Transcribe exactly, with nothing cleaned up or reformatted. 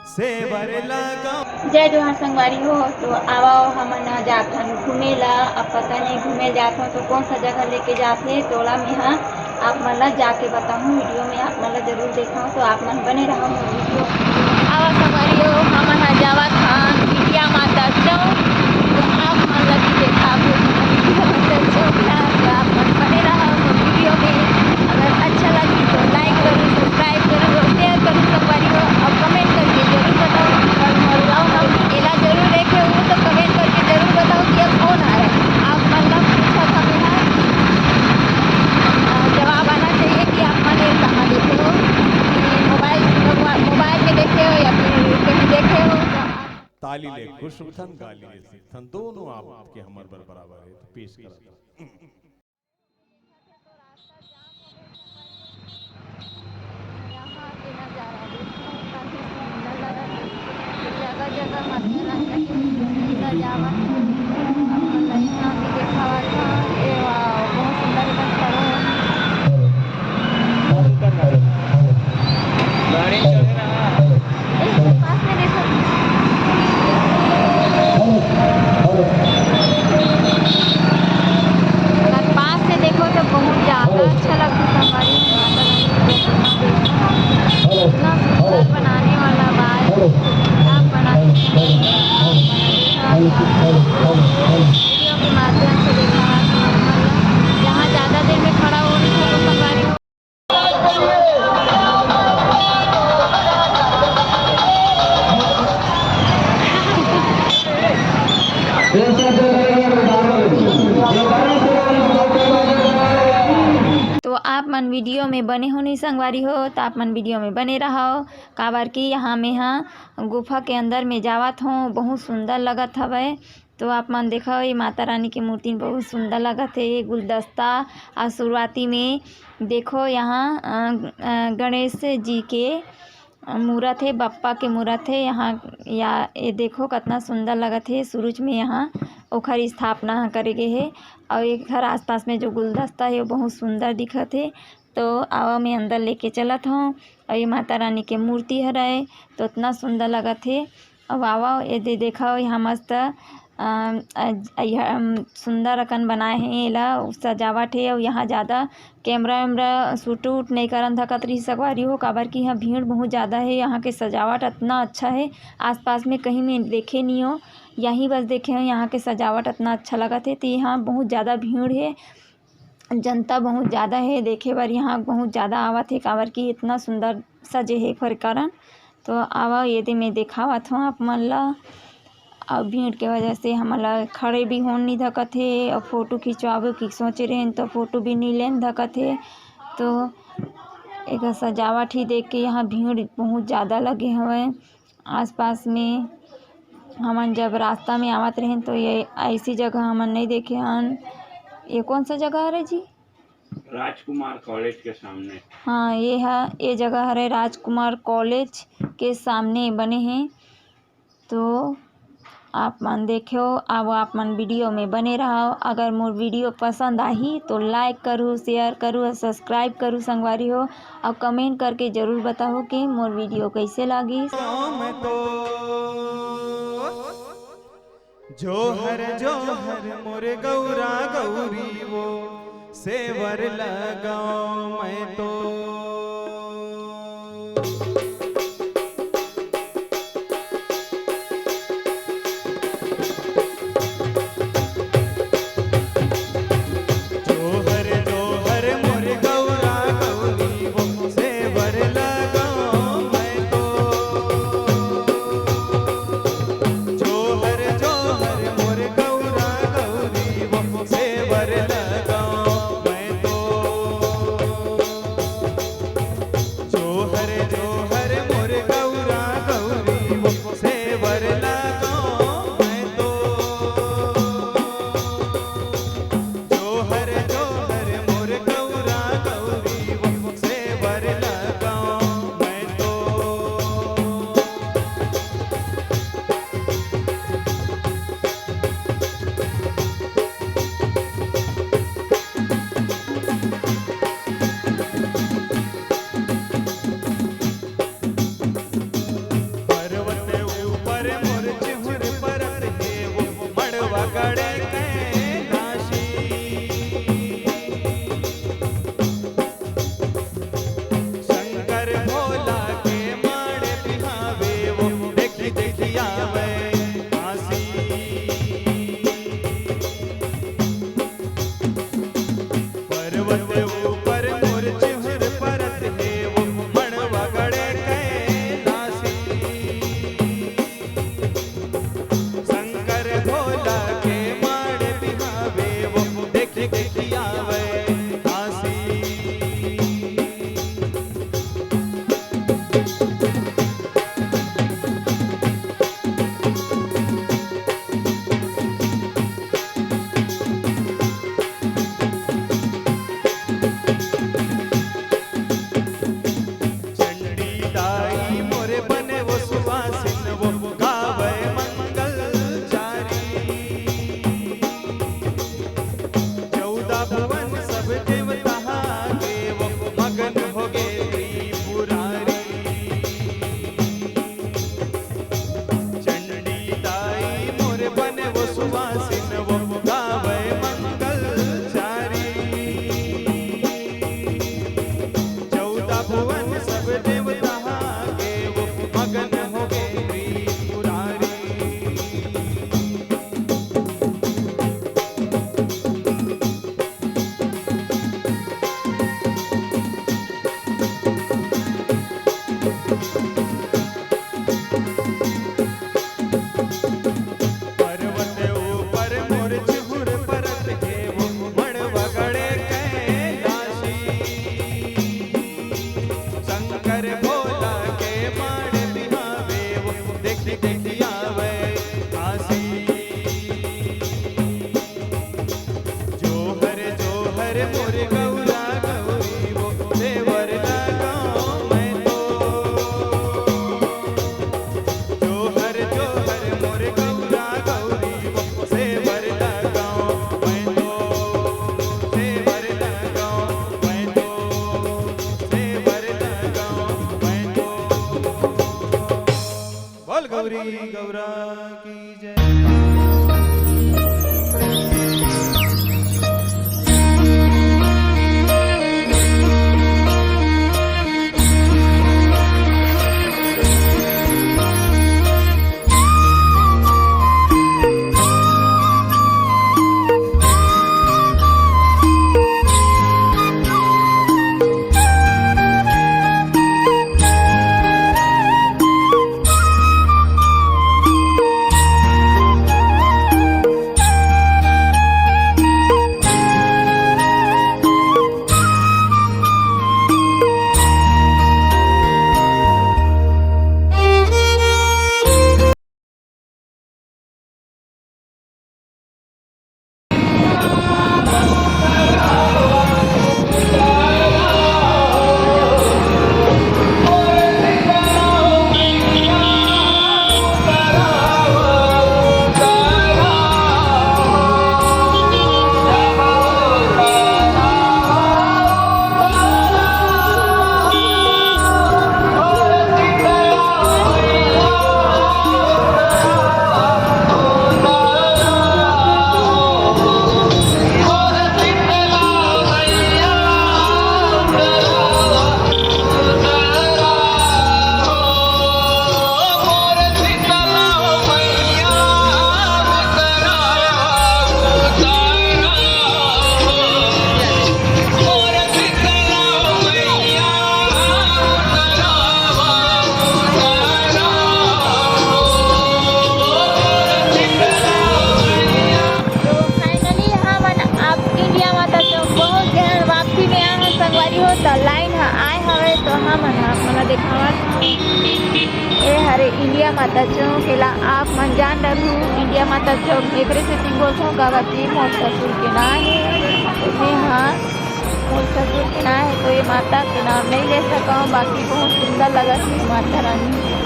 सेवर लगा। जय जोहार संगवारी हो। तो आवा, हमन जात हन घूमे ला। अब पता नहीं घूमे जात हो तो कौन सा जगह लेके जात हे, तोला मेहा आप मन ला जाके बताहूँ। वीडियो में आप मन ला जरूर देखाऊँ, तो आप मन बने रहो मोर वीडियो। आवा संगवारी हो, हमन ह जावत हन बिटिया माता चौक। तो आप मन ला भी देखाबो बिटिया माता चौक ला। तो आप मन बने रहो मोर वीडियो में। अगर अच्छा लगी तो लाइक करो, सब्सक्राइब करो, शेयर करो संगवारी हो, और कमेंट करके जरूर बताओ। और मोर गाँव नाम एला जरूर देखे हो तो कमेंट करके जरूर बताओ कि अब कौन आ रहा है। आप मन ला पूछा था मेरा, अ, जवाब आना चाहिए कि आप मन ये कहाँ देखे हो, कि मोबाइल, मोबाइल में देखे हो या फिर कहीं देखे हो। तो आप ताली ले खुश उठन, गाली ले सीखथन, दोनों आपके हमर बर बराबर है, तो पेश करत हन। यहाँ के नजारा देखो, काफी सुंदर लगा। जगह जगह माता रानी के सजावट है। अपन ला यहाँ भी देखावत है। ए वाह, बहुत सुंदर एकदम करो। गाड़ी चले ना। इसके पास में देखो। अगर पास से देखो तो बहुत ज्यादा अच्छा लगता है संगवारी। माता रानी के दर्शन में देखो। इतना सुंदर बनाने वाला बाल, क्या बनाने वाला बाल। वीडियो के माध्यम से देखा है। यहाँ ज्यादा देर में खड़ा हो नहीं सकता संगवारी। तो आप मन वीडियो में बने हो नहीं संगवारी हो, तो आप मन वीडियो में बने रहो, काबर कि यहाँ में हा गुफा के अंदर में जावत हो, बहुत सुंदर लगत हवय। तो आप मन देखो, ये माता रानी के मूर्ति बहुत सुंदर लगत हे। ये गुलदस्ता अउ शुरुआती में देखो यहाँ, अ, अ, गणेश जी के मूरत हे, बप्पा के मूरत हे यहाँ। या ये देखो, कितना सुंदर लगत हे। शुरू में यहाँ ओखर स्थापना ह करे गे हे, अउ एखर आसपास में जो गुलदस्ता हे, वो बहुत सुंदर दिखत हे। तो आवा, मैं अंदर लेके चलत हूँ। अउ ये माता रानी के मूर्ति हरय, तो इतना सुंदर लगत हे। अब आवा, ये दे, देखा, यहाँ मस्त, अ, अ, अ, यह, अम, सुंदर अकन बनाए हे, एला सजावट हे। अउ यहाँ ज्यादा कैमरा वैमरा शूट उट नहीं करन धकत रही सकवारी हो, काबर कि यहाँ भीड़ बहुत ज्यादा हे। यहाँ के सजावट इतना अच्छा हे, आसपास में कहीं में देखे नहीं हो, यहीं बस देखे हो। यहाँ के सजावट इतना अच्छा लगत हे, तो यहाँ बहुत ज्यादा भीड़ हे। जनता बहुत ज्यादा हे, देखे बर यहाँ बहुत ज्यादा आवत हे, काबर कि इतना सुंदर सजे हे एखर कारण। तो आवा, ये दे मैं देखावत हूँ आप मन ला। अब भीड़ के वजह से हमन ला खड़े भी होन नहीं धकत हे, और फोटो खिंचवाबो की सोचे रहेन तो फोटो भी नहीं लेन धकत हे। तो एक सजावट ही देख के यहाँ भीड़ बहुत ज्यादा लगे हवय। आसपास में हमन जब रास्ता में आवत रहेन तो ये ऐसी जगह हमन नहीं देखे हन। ये कौन सा जगह हरे जी? राजकुमार कॉलेज के सामने। हाँ, ये ह, ये जगह हरे राजकुमार कॉलेज के सामने बने हे। तो आप मन देखो, अब आप मन वीडियो में बने रहो। अगर मोर वीडियो पसंद आही तो लाइक करू, शेयर करू, सब्सक्राइब करू संगवारी हो, और कमेंट करके जरूर बताओ कि मोर वीडियो कैसे लागिस। जोहर जोहर मोर गौरा गौरी वो सेवर लगाओ मैं तो। जोहर जोहर मोर गौरा गौरी वो सेवर लगाओ मैं तो। जोहर जोहर मोर गौरा गौरी वो सेवर लगाओ मैं तो। ताई मोरे बने वो सुवासिन वो गावय मंगल चारी। चौदह भुवन सब देवता के वो मगन होगे त्रिपुरारी। चंडी ताई मोरे बने वो सुवासिन वो गावय मंगल चारी। चौदह भुवन सब देवता के वो मगन होगे त्रिपुरारी। पर्वत ऊपर मोर चिहुर परत हे वो मड़वा गड़े कैलाशी। शंकर भोला के माड़ बिहावे वो देखी देखी आवे आसी। जोहर जोहर मोर गौरा गौरी वो देवर लगाओ मैं तो। जोहर जोहर मोर गौरा गौरी वो सेवर लगाओ मैं तो। सेवर लगाओ मैं तो। सेवर लगाओ मैं तो। बोल गौरी गौरा की जय। तो finally हमन अब इंडिया माता चौक बहुत गहन वापसी में आए हैं संगवारी हो। तो लाइन ह आए हवे तो हमन ह आप मन ला देखावत हन। ए हरे इंडिया माता चौक, एला आप मन जान डरहू इंडिया माता चौक एकरे सेती बोलथों काबर कि मोर ससुर के नाम हे। हाँ, मोर ससुर के नाम हे तो ये माता के नाम नहीं ले सकंव, बाकी बहुत सुंदर लगत हे माता रानी।